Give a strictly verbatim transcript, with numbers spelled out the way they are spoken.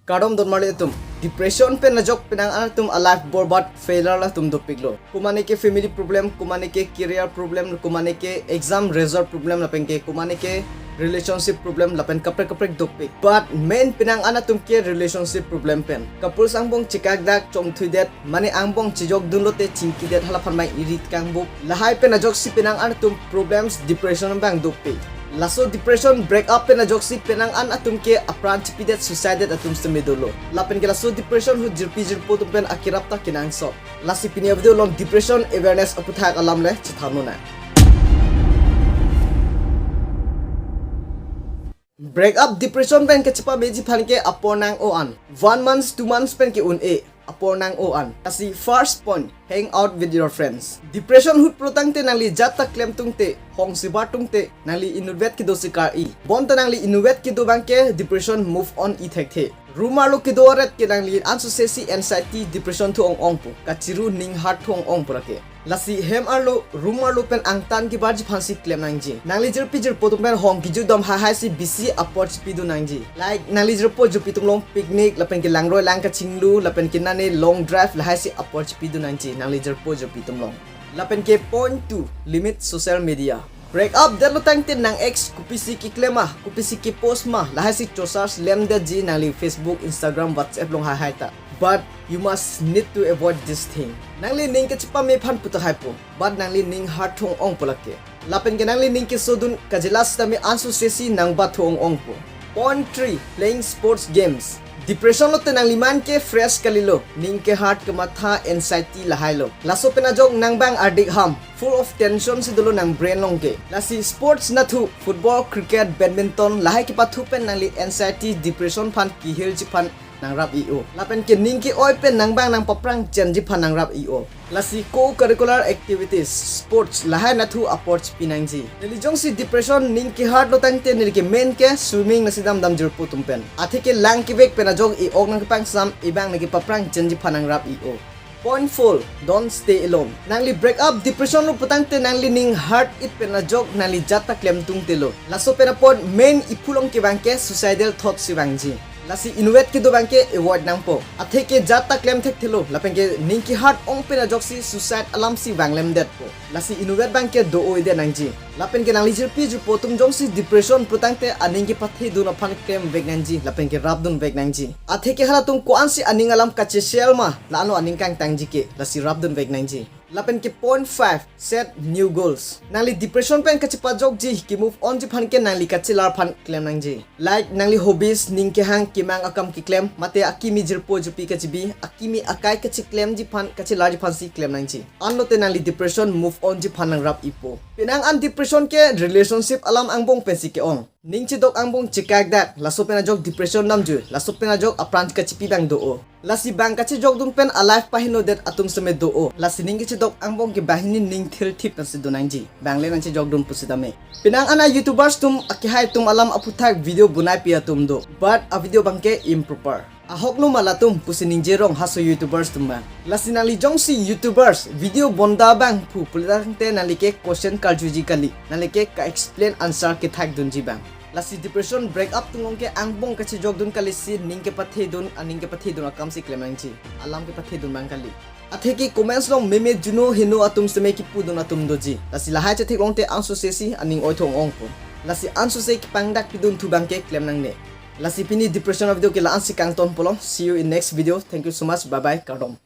Kardom don marli atum. Depression pen ajok penang an atum a-life borbad, failure latum dopiklo. Komane ke family problem, komane ke career problem, komane ke exam result problem, lapen ke komane ke relationship problem, lapen kaprek kaprek dopik. But main penang an atum ke relationship problem pen. Couples angbong chekakdak chongthuidet, mane angbong chejokdun lote chingkidet, hala aphan mai irit kangbup. Lahai pen ajoksi penang an atum problems depression abang dopik. Laso depression, break up pen ajoksi penang an atum ke apran chipidet, suicide det atum sitame dolo. Lapen ke laso depression ahut jirpi jirpo atum pen akerap ta kenangsot. Lasi pini a-video along depression awareness aphuthak alam le chethan lonang. Break up depression pen kachepameji aphan ke apor nang-o an. One months, two months pen ke un-e, apor nang-o an. Lasi first point, hang out with your friends. Depression ahut pulotangte nangli jat ta klem tungte, hong sibar tungte, nangli inutvet kedo si kar-i. Bonta nangli inutvet kedo abang ke depression move on-i thekthe. Room arlo kedo aret ke nangli ansose si anxiety, depression thu ong-ongpo. Kachiru, ning hard thu ong-ongpo lake. Lasi hem arlo, room arlo pen angtan kebarji aphan si klem nangji. Nangli jirpi jirpo atum pen hong kejudom haihai si bisi apor chipidun nangji. Like nangli jirpo jirpi atum along picnic, lapen ke langroi lang kachinglu, lapen ke nane long drive, lahai si apor chipidun nangji nangli jirpo jirpi atum along. Lapen ke point two, limit social media. Break up detlo tangte nang ex kopisi keklem ma, kopisi kepost ma, lahai si chosar lemdetji nangli Facebook, Instagram, WhatsApp along haihai ta. But you must need to avoid this thing. Nangli ning kachepame aphan pu tahaipo, but nangli ning hard thu ong-ongpo lake. Lapen ke nangli ning kesodun kajela sitame ansose si nang bat thu ong-ongpo. Point three, playing sports games. Depression lote nangli man ke fresh kalilo, ning ke hard, kematha, anxiety lahailo. Laso pen ajok nang abang ardik ham, full of tension si dolo nang brain along ke. Lasi sports nathu, football, cricket, badminton, lahai kepathu pen nangli anxiety, depression aphan kehirji aphan nangrap-i-o. Lapen ke ning ke-oi pen nang abang nangpaprang chenji aphan nangrap-i-o. Lasi co-curricular activities, sports, lahai nathu apor chipi nangji. Neli jongsi depression, ning ke hard lo tangte neli ke main ke swimming nangsi damdam jirpo atum pen. Athe ke lang kevek pen ajok e-ok nangkepangsam, e-bang nangkepaprang chenji aphan nangrap-i-o. Point four, don't stay alone. Nangli break up depression lo pulotangte nangli ning hard-it pen ajok nangli jat ta klem tungtelo. Laso pen apot main iphu along ke abang ke suicidal thoughts si vangji. Lasi inutvet kedo abang ke avoid nangpo. Athe ke jat ta klem thekthelo, lapen ke ning ke hard ong pen ajoksi suicide alam si vanglemdetpo. Lasi inutvet abang ke do-oidet nangji. Lapen ke nangli jirpi jirpo atum jongsi depression pulotangte aning kepathedun aphan klemvek nangji, lapen ke rapdunvek nangji. Athe ke halatum ko-ansi aning alam kachesel ma, la-anlo aning kangtangji ke, lasi rapdunvek nangji. Lapen ke point five, set new goals. Nangli depression pen kachepajokji, ke-move onji aphan ke nangli kachelar aphan klem nangji. Like nangli hobbies, ning kehang kemang akam keklem, mate akimi jirpo jirpi kachebi, akimi akai kacheklemji aphan, kachelarji aphan si klem nangji. Anlote nangli depression move onji aphan nangrap-ipo. Penang an depression ke relationship alam angbong pensi ke-ong. Ning chedok angbong chekakdak, laso pen ajok depression damjui, laso pen ajok apran kachepi abang do-o. Lasi bang kachejokdun pen a-life pahenodet atum sitame do-o. Lasi ning kachedok angbong ke banghini ning thirthip pensi do nangji. Bang le nangchejokdun pusitame. Penang an a-YouTubers atum, akehai atum alam aphuthak video bonaipi atum do. But a-video abang ke improper. Ahok lo ma latum pusi ningje rong haso YouTubers atum abang. Lasi nangli jongsi YouTubers video bonda abang phu pulotangte nangli ke question karjuji kali. Nangli ke ka-explain answer kethakdunji abang. Lasi depression break up atum along ke angbong kachejokdun kali si ning kepathedun, aning kepathedun akam si klem nangji. Alam kepathedun abang kali. Athe ke comments along meme juno heno atum sitame kipudun atum doji. Lasi lahai chetheklongte ansose si aning oi thu ong-ongpo. Lasi ansose kepangdakpidun thu abang ke klem nangne. Lasi pini depression a-video ke la-ansi kangtonpolo. See you in next video. Thank you so much. Bye bye. Kardom.